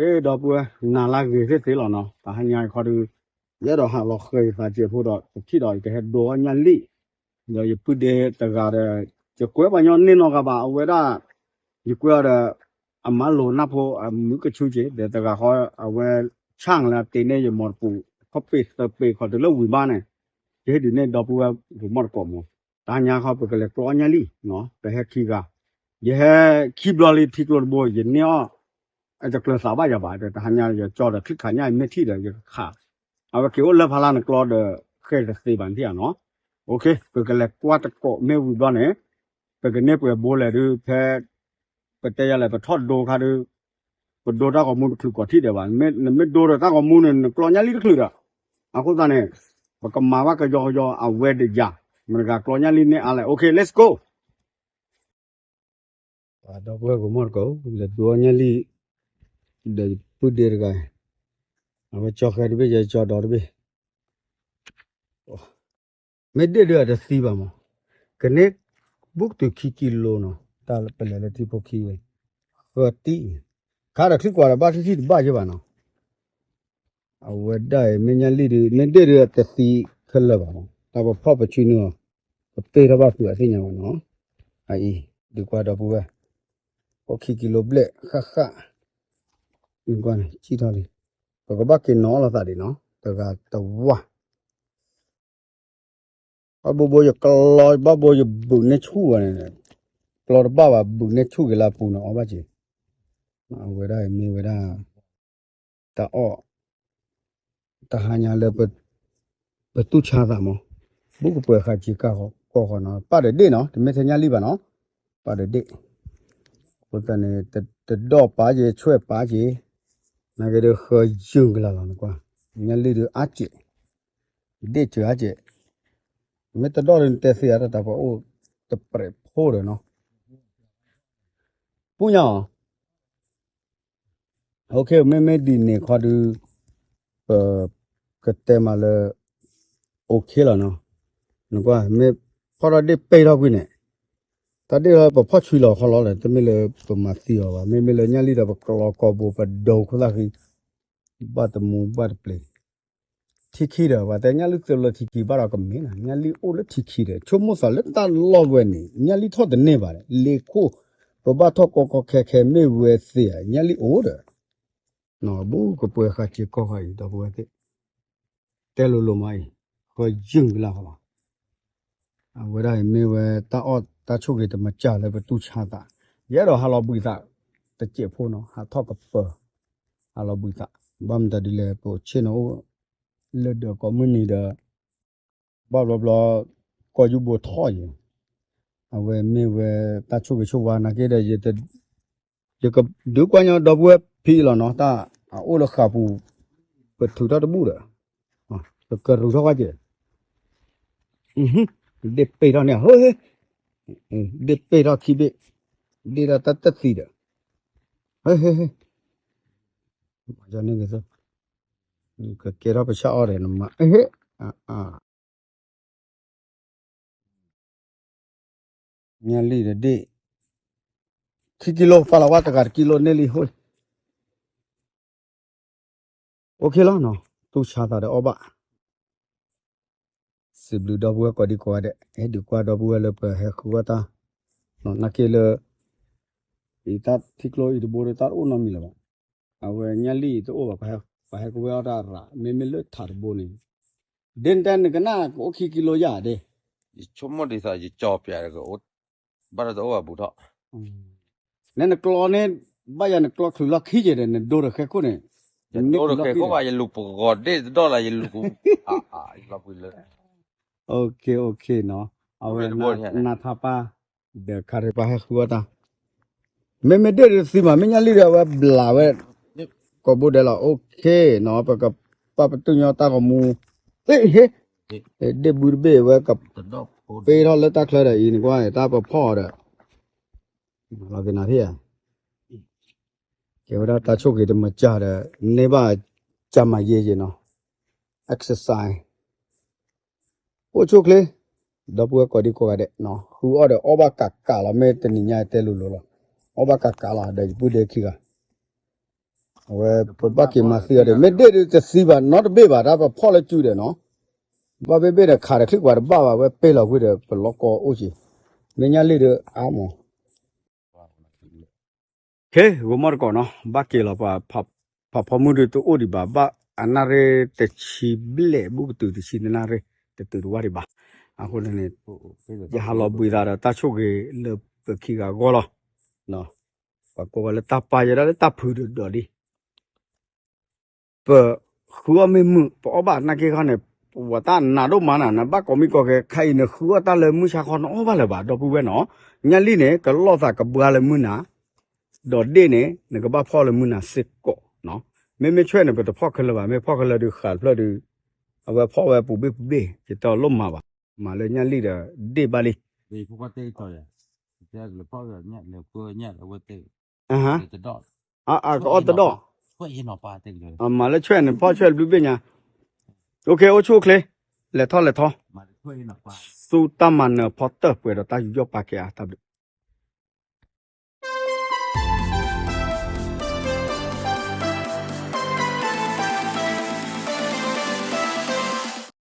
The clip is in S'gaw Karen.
ဒီပုၢ်ဝဲၢ် နၤလၢဂ့ၤသ့ၣ်သ့လီၤနီၤ, တဟါညါခီဒုး ယအဲၣ်ဒိးဟးလီၤဃဲၤယသးစဲးဖိဒီး ပထံၣ်ဒီးယကဟဲဒိအီၣ်ညၣ်လံၣ်, ဒီးယပုၢ်ဒ့တဂၤဒီး ယကွဲပှၤညီန့ၢ်နီတဂၤဘၣ် အဝဲဒၣ် ယကွဲအီၤဒီး အမါလိာ်နၢ်ဖိ အမုၢ်ကဆူက့ၤ ဒီးတဂၤဃီ အဝဲ ဆၣ်လၢအတ့န့ၢ်ယမီတပူၤ ခီပ့ၤသၢပ့ၤခီတုၤလၢဝံၤဘၣ်န့ၣ်, ယဟ့ၣ်ဒုးန့ၢ်ဒီပုၢ်ဝဲၢ်ဂီၤမီၣ်တကိးမး, တဟါညါခီပကလဲၤကျီအီၣ်ညၣ်လံၣ်, ပဟဲခံဂၤ, ယဟဲခံဘျီလံထံကျိတဘိ ယန့ၢ်အီၣ် အတကျၢၤသးဘၣ်ယၤဘၣ်ဒီး တဟါညါယကၠီဒီး ချံၣ်ခးညၣ်အမ့ၢ်ထံၣ်ဒီး ယကခး, အဝဲက့ၤအိၣ်လၢဖးလၢနကျီဒီး ဃဲၤတသ့ဘၣ်နထံၣ်ဧါနီၤ, ပကလဲၤကွၢ်တကိးမ့ၢ်ဝံၤဘျီန့ၣ်, ပကန့ၢ်ပှဲၤဘိလဲၣ်ဒုး ဖဲ ပတဲယၤလဲၣ် ပထီၣ်ဒိခါဒုး ပဒိတၢ်ဂီၤမူတချုးကိးထံၣ်ဒဲးဘၣ်, နမ့ၢ်ဒိဒီးတၢ်ဂီၤမူန့ၣ် နကျီညၣ်လံၣ်တချုးဒီး, အဃိသတးန့ၣ် ပကမၤဘၣ်ကယီကယီအဝဲတယၤ, မတၤတဂၤကျီညၣ်လံၣ်န့ၢ်အါလဲၣ်, OK let's go. ဒီပုၢ်ဝဲၢ်ဂီၤမီၣ်တကိး လဲၤဒိအီၣ်ညၣ်လံၣ်, ဒီးပုၢ်ဒ့တဂၤ, အဝဲကၠီဃဲတဘ့ၣ် ယကၠီဒီတဘ့ၣ်, မ့ၢ်ဒ့ၣ်ဒုးအတသံဘၣ်မး, ကန့ၢ်ဘူးတုၤခံကံလိနီၤ, တၢ်ပလဲၤလၢထံဖိခံဝဲ, ဃၢတံၢ်, ခါဒီးချံကွၢ်ဒီးဘၣ်ထံၣ်ထံၣ်တဘၣ်ယဲဘၣ်နီၤ, အဝဲဒၣ်အံၤ မ့ၢ်ညၣ်လံၣ်ဒုး မ့ၢ်ဒ့ၣ်ဒုးအတသံခဲလၢာ်ဘၣ်မး, တၢ်ပဖီၣ်ပဆူနုာ်အီၤ, ပပ့ၢ်ထီၣ်ဘၣ်ဖုးအသ့ၣ်ညါဘၣ်နီၤ, အအံၤ ဒုးကွၢ်ဒီပုၢ်ဝဲၢ်, အိၣ်ခံကံလိဘျဲၣ်ဃၣ်ဃၣ်, ကွၢ်န့ၣ် စံၣ်ထီၣ်လံ, ပကဘၣ်က့ၤနီၤအီၣ်လိာ်သးဒံးနီၤ, တဂၤတဝၢ် ဘၣ်ဘိဘိယကျီ ဘၣ်ဘိယဘူးန့ၢ်ဆူၣ်ဝဲန့ၣ်, ကျီတဘၣ်ဘၣ် ဘူးန့ၢ်ဆူၣ်က့ၤလၢအပူၤန့ၣ် အီၣ်ဘၣ်က့ၤ, အဝဲဒၣ်အံၤမ့ၢ်ဝဲဒၣ် တၢ်အီၣ် တဟါညါလၢ ပသူၣ်ဆါသးမး, ဘူးကပှဲၤဃာ်က့ၤကၢ်ဃီကီၢ်ဃီနီၤ, ပၢ်ဒီးဒ့ၣ်နီၤ, တမ့ၢ်ထဲညၣ်လံၣ်ဘၣ်နီၤ, ပၢ်ဒီးဒ့ၣ်, အဃိသတးန့ၣ် တဒီၣ်ပာ်က့ၤ ဆွဲၣ်ပာ်က့ၤ, နာ်က့ဒုးဃၢယုၢ်ကလၢ်လီၤနကွၢ်, ညၣ်လံၣ်ဒုးအါကဲး, ဒ့ၣ်စၢၤအါကဲး, မ့ၢ်တဒီၣ်ဒုးနတဲသ့ဧါ တၢ်တၢ်ပအိၣ်တပြဲးဖိဒီးနီၤ, ပူညါအီၤ OK မ့မ့ၢ်ဒ်န့ၣ်ခီဒုး ပကတဲမးလၢ OK လီၤနီၤ, နကွၢ် မ့ၢ်ဖီၣ်ထီၣ်ဒ့ၣ်ပ့ၢ်ထီၣ်ကွံာ်န့ၣ်, တၢ်ဒ့ၣ်လီၤ ပဖီၣ်ဆံလီၤခီလီၤဒီး တမ့ၢ်လၢပမၤသံအီၤဘၣ်, မ့မ့ၢ်လၢညၣ်လံၣ်ဒီး ပကျီကိာ်ဘိ ပဒိခိၣ်သၣ်ဃံ, ဘၣ်တမူဘၣ်တပျ့ၤ ထံခံဒီး ပှၤတဲညၣ်လံၣ်သိလၢထံခံဘၣ်ဒီးကမ့ၢ်နီၤ, ညၣ်လံၣ်အိၣ်လၢထံခံဒီး ဆိကမိၣ်သးလၢတၢ်လီၢ်ဝဲန့ၣ် ညၣ်လံၣ်ထီၣ်တန့ၢ်ဘၣ်ဒီး လ့ခိၣ် ပဘၣ်ထီၣ်ကီကီခဲခဲမ့ၢ်ဝဲသ့ဧါ ညၣ်လံၣ်အိၣ်ဒီး ဘူးကပှဲၤဃာ်စ့ၢ်ကီးဃာ်အံၤ ဒီပုၢ်ဝဲၢ်သ့ၣ်, တဲလိၤလိၤမးအံၤ ဃၢယုၢ်ကလၢ်ဃီလီၤ. အဝဲဒၣ်အံၤမ့ၢ်ဝဲတၢ်အီၣ်တၢ်ဆိၣ်ဂ့ၤတမၤစၢ်လၢပတူၢ်ဆါသး, ယအဲၣ်ဒိးဟးလီၤဘှံးသး တစဲးဖိနီၤ ဟးထီၣ်ကပၢၤ, ဟးလီၤဘှံးသး, ဘၣ်မတၤဒ်လဲၣ် ပဆ့ၣ်နီၤအိၣ် လၢဒၢးကိးမုၢ်နံၤဒီး ဘၣ်ဘျီဘျီ ကီၢ်ယူၢ်ဘိထီၣ်ယဲ, အဝဲမ့ၢ်ဝဲတၢ်ဆိၣ်ဂ့ၤဆိၣ်ဝါနာ်က့ဒီး ယကဒုးကွၢ်ညီဒီပုၢ်ဝဲၢ်ဖံလီၤနီၤ, တၢ်အအိၣ်လၢဃာ်ပူၤ ပထုးထီၣ်တဘူၣ်ဒီး ပကရူၢ်ထီၣ်ကွၢ်ကဲ, ဒ့ၣ်ပ့ၢ်ထီၣ်န့ၣ်, ဒ့ၣ်ပ့ၢ်ထီၣ်ခံဘ့ၣ်, ဒ့ၣ်ထီၣ်တၢ်တသံဒီး, ကကဲထီၣ်ပဆၣ်အီၣ်ဒီးနမၤ ညၣ်လံၣ်ဒီးဒ့ၣ်, ခံကံလိ ပာ်လီၤဝဲတဂၤတကံလိန့ၢ်လံဟိ, OK လီၤနီၤ, တူၢ်ဆါသးဒီးအီၣ်ဘၣ်, စံးဘျုးဒီပုၢ်ဝဲၢ်ကိးဒံကိးဂၤဒဲး, ဟ့ၣ်ဒုးကွၢ်ဒီပုၢ်ဝဲၢ်လၢပဟဲဃုအီၣ်တၢ်, နာ်က့လၢ အံၤတၢ်ထံကျိအံၤတဘိဒီးတၢ်တအိၣ်နီတမံၤလၢၤဘၣ်, အဝဲညၣ်လံၣ်အံၤတအိၣ်ဘၣ်, ပှၤဟဲကဝဲအီၣ်တၢ်ရၤ မ့မ့ၢ်လၢထးတဘိန့ၣ်, ဒ့ၣ်နတဲနကနၣ်ကအိၣ်ခံကံလိယၤဒ့ၣ်, ယဆိကမိၣ်ဒ်သိးယကၠီပၠးတကအိၣ်, ဘၣ်ဒီးတအိၣ်ဘၣ်ဘူးထီၣ်, နဲနကျီန့ၣ်, ဘၣ်ယၤနကျီချုးလီၢ်ခံက့ၤဒီး နဒိဒီးဃဲခိၣ်န့ၣ်, ယဒိဒီးဃဲခိၣ်ဘၣ် ယလူၤပဂီၤဒ့ၣ်တဒီၣ်လၢယလူၤပူၤ, လီၤပူၤလၢ OK OK နီၤ, အဝဲနထါပၢ်, ဒီးခါတပၢ်ဟဲဃုအီၣ်တၢ်, မ့မ့ၢ်ဒ့ၣ်ဒုးသံမး မ့ၢ်ညၣ်လံၣ်ဒီးအဝဲဘျးဝဲ, ကိးဘိဒဲးလီၤ OK နီၤ, ပကပာ်ပတုၢ်ညီတၢ်ဂီၤမူ, ဟ့ၣ်, ဒ့ၣ်ဘုတဘ့ၣ်ဝဲက, ပ့ထီၣ်လၢတၢ်ချၢဒီးအံၤ နကွၢ် တၢ်ပဖီၣ်အီၤဒီး လီၤက့ၤနၤထံၣ်ဧါ, ကဲဝဲဒၣ်တၢ်ဆိၣ်ဂ့ၤတမၤစၢ်ဒီး န့ၢ်ဘၣ်စၢ်မၤယဲယဲနီၤ, exercise, အိၣ်ဆူၣ်ချ့, ဒီပုၢ်ဝဲၢ်ကိးဒံကိးဂၤဒဲး, ဃုအီၣ်ဒီးအီၣ်ဘၣ်ကးကးလီၤ, မ့ၢ်တနံၤညါတဲလိၤလိၤလီၤ, အီၣ်ဘၣ်ကးကးလီၤ ဒီးယပုၢ်ဒ့ခံဂၤ အဝဲပဘၣ်က့ၤမၤသံအီၤဒီး မ့ၢ်ဒ့ၣ်ဒုးတသံဘၣ်နီတဘ့ၣ်ဘၣ် တၢ်ပဖီၣ်လၢစုဒီးနီၤ, ဘၣ်ဘ့ၣ်ဘ့ၣ်ဒီးခးဒီးချံကွၢ်တဘၣ်ဘၣ် ဝဲပ့ၢ်လီၤကွံာ်ဒီးပလီၢ်ကီအိၣ်က့ၤ, မ့ၢ်ညၣ်လံၢ်ဒီးအါမး ခဲ ဂိၤမီၢ်တကိးနီၤ ဘၣ်က့ၤလီၤပှၤ ဖးဖီမုၢ်ဒုးတအိၣ်ဒံးဘၣ် ဘၣ်အနၣ်ရ့ၣ်တဆံဘျဲၣ်ဘူးကတုၤတဆံတနၣ်ရ့ၣ် တတုၤတဝၢ်ဒံးဘၣ်, အဃိန့ၣ် ယဟးလီၤဘှံးသးဒီးတၢ်ဆိၣ်ဂ့ၤလၢပခံဂၤအဂီၢ်လီၤ, ပှၤကိးဝဲလၢတၢ်ပၢ်ယဲဒၣ်လၢတၢ်ဖုဒိၣ်ဒိၣ်ဒံး ပဃုအီၣ်မ့ၢ်မုာ် ပအီၣ်ဘၣ်နာ်က့ခီန့ၣ် ပဝဲတၢ်နးဒိၣ်မးနၤ နဘၣ်ကိးမံၤကိးဂၤ ခဲအံၤနဃုအီၣ်တၢ်လၢမုၢ်ဆါခီနအီၣ်ဘၣ်လၢၤဘၣ် ဒီပုၢ်ဝဲၢ်နီၤ, ညၣ်လံၢ်န့ၣ် ကလီၢ်သးကဘှါလၢမုၢ်နၤ, ဒီးဒ့ၣ်န့ၣ် နကဘၣ်ဖီၣ်လၢမုၢ်နၤစ့ၢ်ကီးနီၤ, မ့မ့ၢ်ဆွဲၣ်န့ၣ် ပတဖီၣ်ခဲလၢာ်ဘၣ် မ့ၢ်ဖီၣ်ခဲလၢာ်ဒုးဃးတဖျၢၣ်ဒုး, အဝဲဖီၣ်ဝဲပူၤဘ့ၣ်ပူၤဘ့ၣ် ယတဲအီၤလိၣ်မးဘၣ်, မၤလၢညၣ်လံၢ်ဒီးဒ့ၣ်ဘၣ်လံ အကအီၣ်တဒီၣ်, မၤလၢဆွဲၣ်န့ၣ် ဖီၣ်ဆွဲၣ်တဘျုးဘ့ၣ်ညါ, အိၣ်ဆူၣ်အိၣ်ချ့, လဲၤထီၣ်လဲၤထီ, ဆူတၢ်မၤနၢၤဖီတၢၢ်ပှဲၤဒီးတၢ်ယူးယီၣ်ပာ်ကဲအါတၢ်ဘျုး